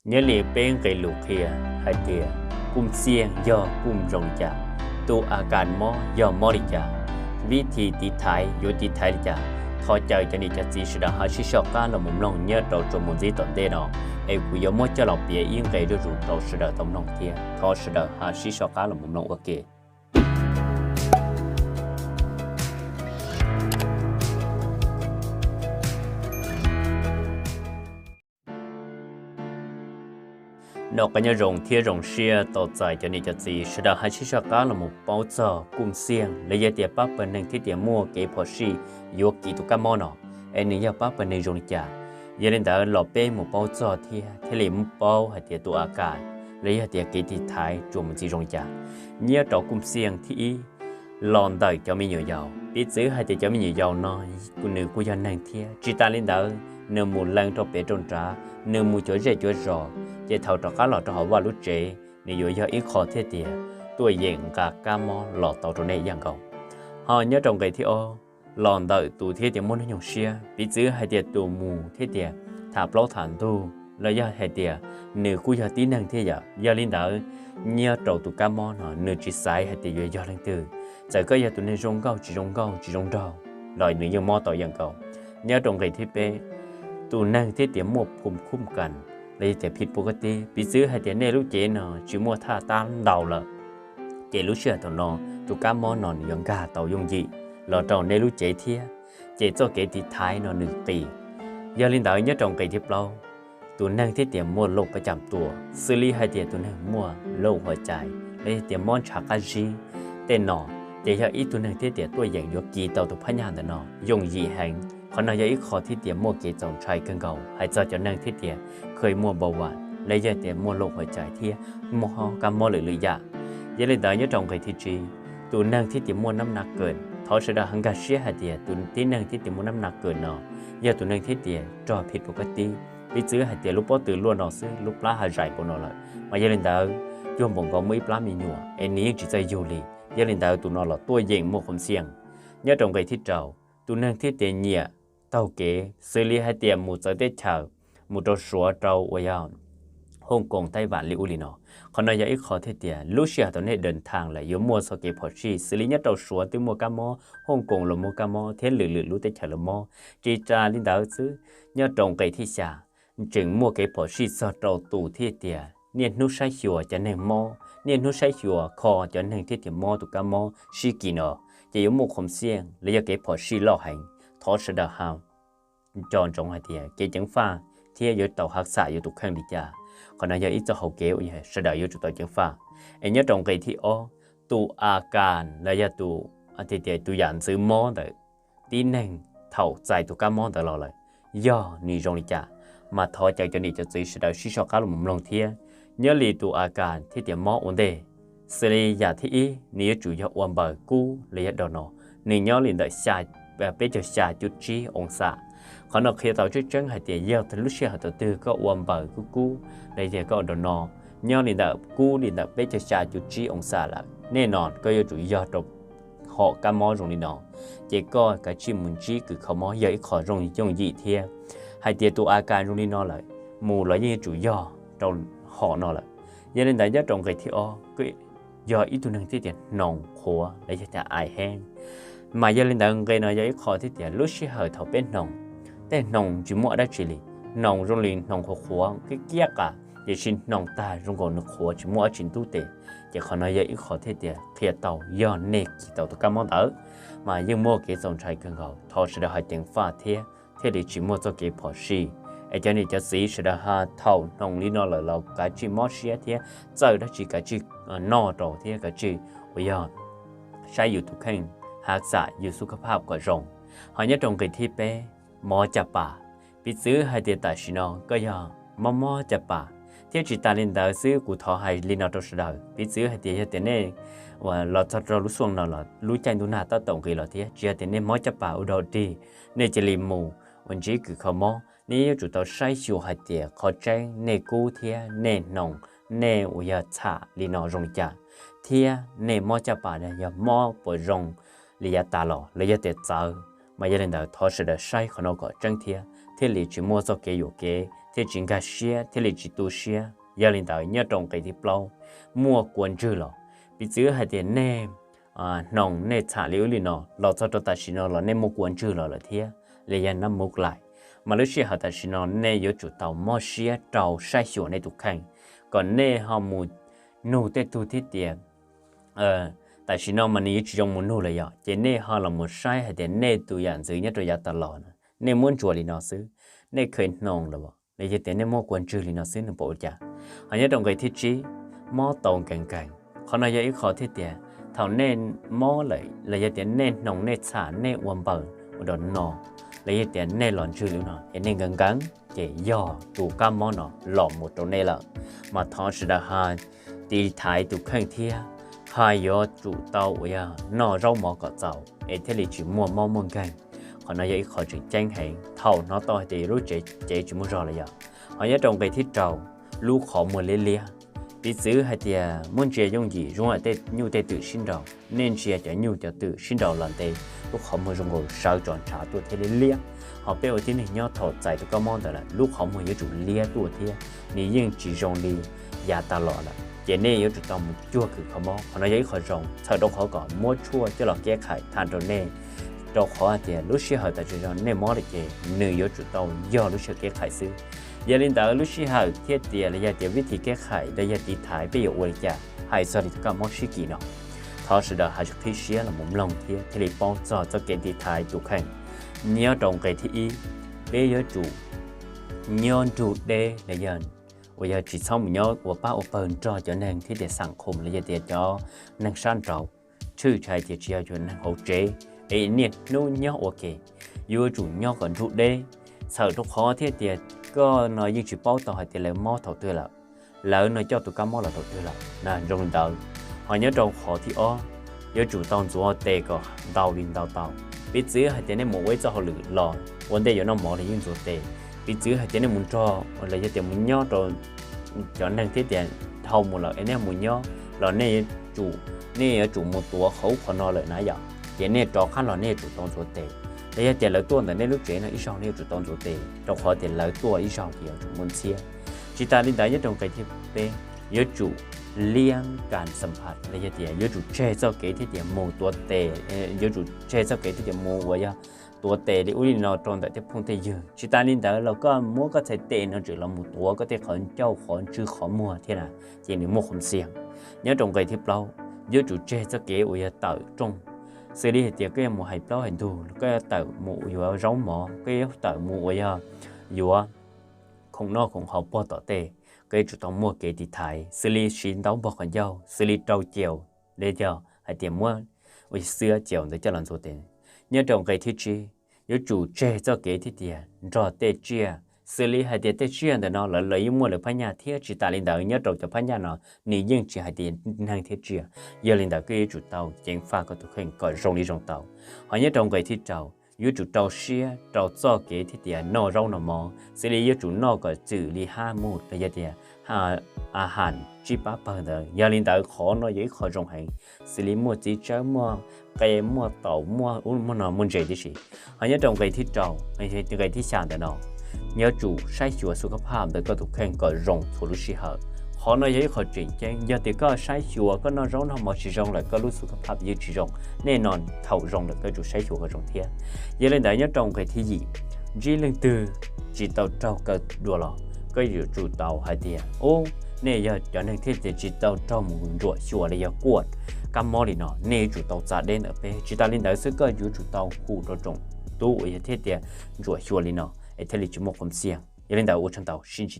Nyob li peb nqe lus qhia hais tias Kooj Xiaj yog Kooj zoo li cas, tus A Kas mob yog mob li cas, vib thim tiv thaiv yuav tiv thaiv li cas. Thov caw cov niam cov txiv sawv daws ho sib soj qab los mus mloog nyob rau tsuas mus ntxiv tom ntej no, es kuv yuav muab coj los piav ib nqe zuj zus rau sawv daws tau mloog thiab. Thov sawv daws ho sib soj qab los mus mloog ua ke. Noj qab nyob zoo thiab zoo siab tau txais cov niam cov txiv sawv daws ho sib soj qab los mus paub txog Kooj Xiaj los yog tias pab pawg neeg thiab tias muaj kev phom sij yuav kiv tus kab mob no, es nws yog pab pawg neeg zoo li cas. Yog li ntawd los peb mus paub txog thiab thiaj li paub hais tias tus A Kas los yog tias kev tiv thaiv tsuas mus ntxiv zoo li cas. Nyob rau Kooj Xiaj thib ib, los ntawm cov me nyuam yaus, piv txwv hais tias cov me nyuam yaus no nws kuj yog neeg thiab. Tsis tas li ntawd, nws mus lees rau pem rau nrad, nws mus cuav zej cuav zos, ces thaum rov qab los rau hauv Vaj lub tsev, nws yuav yog ib qho thiab tias tuaj yeem nqa kab mob los tau rau nej ib yam nkaus. Ho nyob rau nqe thib ob, los ntawm tus thiab tias muaj hnub nyoog siab, piv txwv hais tias tus mus thiab tias tham plaub tham ntug los yog hais tias nws kuj yog tib neeg thiab yom. Yog li ntawd, nyob rau tus kab mob no nws tsis xaiv hais tias yuav yog leej twg, txawm koj yog tus neeg zoo nkauj tsis zoo nkauj tsis zoo nraug los nws yeej mob tau ib yam nkaus. Nyob rau nqe thib peb, tus neeg thiab tias muaj phum khub kas los yog tias phim pua koj tib, piv txwv hais tias nej lub cev no tsis muaj thaj tab ntau lawm, ces lub sij hawm thaum no tus kab mob no nws yuav nkag tau yooj yim los rau nej lub cev thiab, ces txoj kev tiv thaiv no nws qis. Yog li ntawd nyob rau nqe thib plaub, tus neeg thiab tias muaj loj pab cam tua, xws li hais tias tus neeg muaj loj huav cai los yog tias mob ntshav qab zib tej no, ces yog ib tug neeg thiab tias tuaj yeem yuav kiv tau tus phab nyaj ntawm no yooj yim heev. Qhov no yog ib qho thiab tias muaj kev txaus ntshai kawg nkaus hais txog cov neeg thiab tias khawj muaj npau vam los yog tias muaj loj huav cai thiab muaj kab mob lwm lwm yam. Yog li ntawd nyob rau nqe thib tsib, tus neeg thiab tias muaj nab na kawm, thov sawv daws nkag siab hais tias tus tib neeg thiab tias muaj nab na kawm no yog tus neeg thiab tias rog phim pua koj tib, piv txwv hais tias lub pob tw luaj no xwb lub plab ha zais npaum no lawm, mas yog li ntawd cuag npaum nkaus muaj ib plab me nyuam es nws yeej tsis txawj yug li. Yog li ntawd tus no los tuaj yeem muaj Kooj Xiaj. Nyob rau nqe thib rau, tus neeg thiab tias nyiam taug kev, xws li hais tias mus txawv teb chaws, mus rau Suav rau uas yog Hooj Koos, Taib Vam li ub li no. Qhov no yog ib qho thiab tias lub sij hawm thaum nej dawm thaaj lawm yuav muaj txoj kev phom sij, xws li nyob rau Suav twb muaj kab mob, Hooj Koos los muaj kab mob thiab lwm lwm lub teb chaws los mob. Tsis tas li ntawd xwb, nyob rau nqe thib xya, tseem muaj kev phom sij txog rau tus thiab tias niaj hnub saib xyuas cov neeg mob, niaj hnub saib xyuas kho cov neeg thiab tias mob tus kab mob sib kis no, ces yuav muaj Kooj Xiaj los yog kev phom sij loj heev. Thov sawv daws ha nco ntsoov hais tias kev ceev faj thiab yuav tau hav xam yuav tus kheej li cas. Qhov no yog ib txoj hauv kev uas sawv daws yuav tsum tau ceev faj. Es nyob rau nqe thib ob, tus A Kas los yog tus, tias tus yam ntxwv mob ntawm tib neeg thaum txais tus kab mob ntawd los lawm yog nws zoo li cas, mas thov caw cov niam cov txiv sawv daws sib soj qab los mloog thiab. Nyob li tus A Kas thiab tias mob ua ntej, xws li yam thib ib nws yuav tsum yog ua npaws kub los yog do no, nws nyob li ntawm peb caug xya cuj tsib oo xam. Qhov no qhia tau tseeb tseeb hais tias yog lub sij hawm thaum twg koj ua npaws kub kub los yog tias koj ua do no nyob li ntawm kub li ntawm peb caug xya cuj tsib oo xam lawm, nej no koj yuav tsum yog rau hom kab mob zoo li no, ces koj kav tsij mus ntsib kws kho mob yog ib qho zoo yooj yim thiab. Hais tias tus A Kas zoo li no lawm, mus los yeej yuav tsum yog rau hom no lawm. Yog li ntawd nyob rau nqe thib ob, yog ib tug neeg thiab tias hnoos qhuav los yog tias ais heeb. Mas yog li ntawd nqe no yog ib qho thiab tias lub sij hawm thaum peb hnoos, tej hnoos tsis muaj dab tsi li, hnoos zoo li hnoos qhuav qhuav kiab kiab qas, tiam sis hnoos tag zoo nkaus nws qhuav tsis muaj dab tsi ntub tes. Ces qhov no yog ib qho thiab tias qhia tau yog nej kis tau tus kab mob ntawd, mas yeej muaj kev txaus ntshai kawg nkaus. Thov sawv daws ho ceev faj thiab thiaj li tsis muaj txoj kev phom sij. Es cov niam cov txiv sawv daws ha thaum hnoos li no lawm los kav tsij mob siab thiab txawj dab tsi kav tsij noj rau thiab kav tsij uas yog saib yus tus kheej, hav xam yus xub kab phaj kom zoo. Ho nyob rau nqe thib peb, mob caj pas. Piv txwv hais tias tam sim no koj yog mob mob caj pas, thiab tsis tas li ntawd xwb kuv thov hais li no rau sawv daws, piv txwv hais tias yog tias nej uas los txog rau lub xyoo no los lub caij ntuj nag tab tom nqis los thiab tsis yog tias nej mob caj pas ua dog dig, nej cia li mus uas ntsib kws kho mob. Nej yuav tsum tau saib xyuas hais tias qhov tseeb nej kub thiab nej hnoos, nej uas yog txham li no zoo li cas, thiab nej mob caj pas yog mob puas zoo li yav tas los los yog tias txawv. Mas yog li ntawd thov sawv daws saib qhov no kom tseeb thiab thiaj li tsis muaj txoj kev yuam kev thiaj tsis nkag siab thiaj li tsis tu siab. Yog li ntawd nyob rau nqe thib plaub, muaj kua ntswg los, piv txwv hais tias nej hnoos nej txham li ub li no los txog rau tam sim no los nej muaj kua ntswg los lawm thiab li yog nab mus lais, mas lub sij hawm tam sim no nej yuav tsum tau mob siab rau saib xyuas nej tus kheej, kom nej ho mus nug tej tug thiab tias tam sim no mas nws yuav tsis zoo mus nug lawm yog ces nej ho los mus saib hais tias nej tus yam ntxwv nyob rau yav tas los nej muab ntsuas li no xwb, nej kheev hnoos lawm los yog tias nej muaj kua ntswg li no xwb nws puas ua cas. Ho nyob rau nqe thib tsib, mob tau nkees nkees, qhov no yog ib qho thiab tias thaum nej mob lawm los yog tias nej hnoos nej txham nej ua npaws ua rau no los yog tias nej los ntswg li no es nej nkees nkees ces yog tus kab mob no los mus rau nej lawm, mas thov sawv daws ho tiv thaiv tus kheej thiab ho yuav tsum tau uas yog noj zaub mov kom txaus es thiaj li tsis muaj mob muaj nkeeg. Qhov no yog ib qho tseem ceeb heev thaum hnov tau hais tias yus lub cev tsis muaj zog lawm yog. Ho nyob rau nqe thib rau, lub qhov muag liab liab, piv txwv hais tias muab ntsia yooj yim zoo tej nyuj tej twm sib nraus, nej ntsia cov nyuj cov twm sib nraus los ntev lub qhov muag zoo nkaus sawv tso ntshav tuaj thiab liab liab. Ho peb ua tib neeg nyob thaum txais tus kab mob ntawd lawm lub qhov muag yuav tsum liab tuaj thiab nws yeej tsis zoo li yav tas los lawm ces nej yuav tsum tau mus cuag kws kho mob. Qhov no yog ib qho zoo txhawm rau qhov kom muab tshuaj coj los keb qhais tham rau nej, rau qhov hais tias lub sij hawm tam sim no nej mob lawm ces nws yuav tsum tau yog lub sij hawm keb qhais xwb. Yog li ntawd lub sij hawm thiab tias los yog tias vib thib keb qhais los yog tiv thaiv peb yuav ua li cas hais txog li tus kab mob sib kis no, thov sawv daws ho qhib siab los mus mloog thiab thiaj li paub txog txoj kev tiv thaiv tus kheej. Nyob rau nqe thib ib, peb yuav tsum nyob nrug deb los yog uas yog tsis txhob mus nyob ua pab ua pawg nrog cov neeg thiab tias xam khum los yog tias cov neeg sab nraud, tshwj hais tias tsis yog cov neeg hauv tsev es niaj hnub nyob ua ke, yuav tsum nyob kom nrug deb, txhawm rau qhov thiab tias koj no yeej tsis paub tau hais tias lawv mob thaum twg lawm, lawv no coj tus kab mob los thaum twg lawm na zoo li ntawd. Ho nyob rau qhov thib ob, yuav tsum tau ntxuav tes kom ntau li ntau tau. Piv txwv hais tias nej mus ua ib txoj hauj lwm los ua ntej yuav noj mov los yeej ntxuav tes. Piv txwv hais tias nej mus nrog los yog tias mus nyob rau cov neeg thiab tias dhau mus lawm es nej mus nyob los nej yuav tsum, nej yuav tsum mus tuav qhov ub qhov no lawm na yom, ces nej rov qab los nej yuav tsum tau ntxuav tes. Los yog tias lawv tuaj ntawm nej lub tsev no ib zaug nej yuav tsum tau ntxuav tes rau qhov tias lawv tuaj ib zaug ces yuav tsum muaj ntxhiab. Tsis tas li ntawd nyob rau nqe thib peb, yuav tsum liab kas xam phaj los yog tias yuav tsum tseg txoj kev thiab tias mus tuav tes, yuav tsum tseg txoj kev thiab tias mus uas yog tuav tes li ub li no rau ntawm tej phooj tej ywg. Tsis tas li ntawd los koj muab koj txhais tes no tseem los mus tuav koj tej qhov ncauj qhov ntswg qhov muag thiab na, ces nws muaj qhov xiam. Nyob rau nqe thib plaub, yuav tsum tseg txoj kev uas yog tawm rooj, xws li hais tias koj yuav mus hais plaub hais ntug, koj yuav tawm mus yuav zaub mov, koj yuav tawm mus uas yog yuav khoom noj khoom haus pog tom tej, koj yuav tsum tau muaj kev tiv thaiv, xws li siv ntaub npog qhov ncauj, xws li rau caus, li yog hais tias muab ua xwb caus ntawd coj los ntxuav tes. Nyob rau nqe thib tsib, yuav tsum tseg txoj kev thiab tias nrog tej tsiaj, xws li hais tias tej tsiaj ntawm no lawv yeej muaj lawv phab nyaj thiab tsis tas li ntawd nyob rau cov phab nyaj no nws yeej tsis hais tias neeg thiab tsiaj. Yog li ntawd koj yuav tsum tau ceev faj koj tus kheej kom zoo li zoo tau. Ho nyob rau nqe thib rau, yuav tsum rau siab rau txoj kev thiab tias noj zaub noj mov, xws li yuav tsum noj kom txwm li hab mus los yog tias a has tsib pab pawg ntawd. Yog li ntawd qhov no yog ib qho zoo heev, xws li muaj txiv tsawb, muaj qe, muaj taum, muaj ub muaj no muaj ntses tib si. Ho nyob rau nqe thib rau, nqe thib xya ntawm no, yuav tsum saib xyuas xu kab phaj ntawm koj tus kheej kom zoo txhua lub sij hawm. Qhov no yog ib qho tseem ceeb, yog tias koj saib xyuas koj noj zaub noj mov tsis zoo lawm koj lub xu kab phaj yeej tsis zoo, nej no thaum zoo lawm koj yuav tsum saib xyuas kom zoo thiab. Yog li ntawd nyob rau nqe thib yim, ntsib leej twg tsis tau raug kaw dua los koj yuav tsum tau hais tias ub, nej yog cov neeg thiab tias tsis tau raug mus ntsuam xyuas li yog kuaj kab mob li no nej yuav tsum tau txav deb ntawm peb. Tsis tas li ntawd xwb koj yuav tsum tau hu rau tsoom tub uas yog thiab tias ntsuam xyuas li no es thiaj li tsis muaj qhov xiam. Yog li ntawd ua tsaug ntau sib ntsib.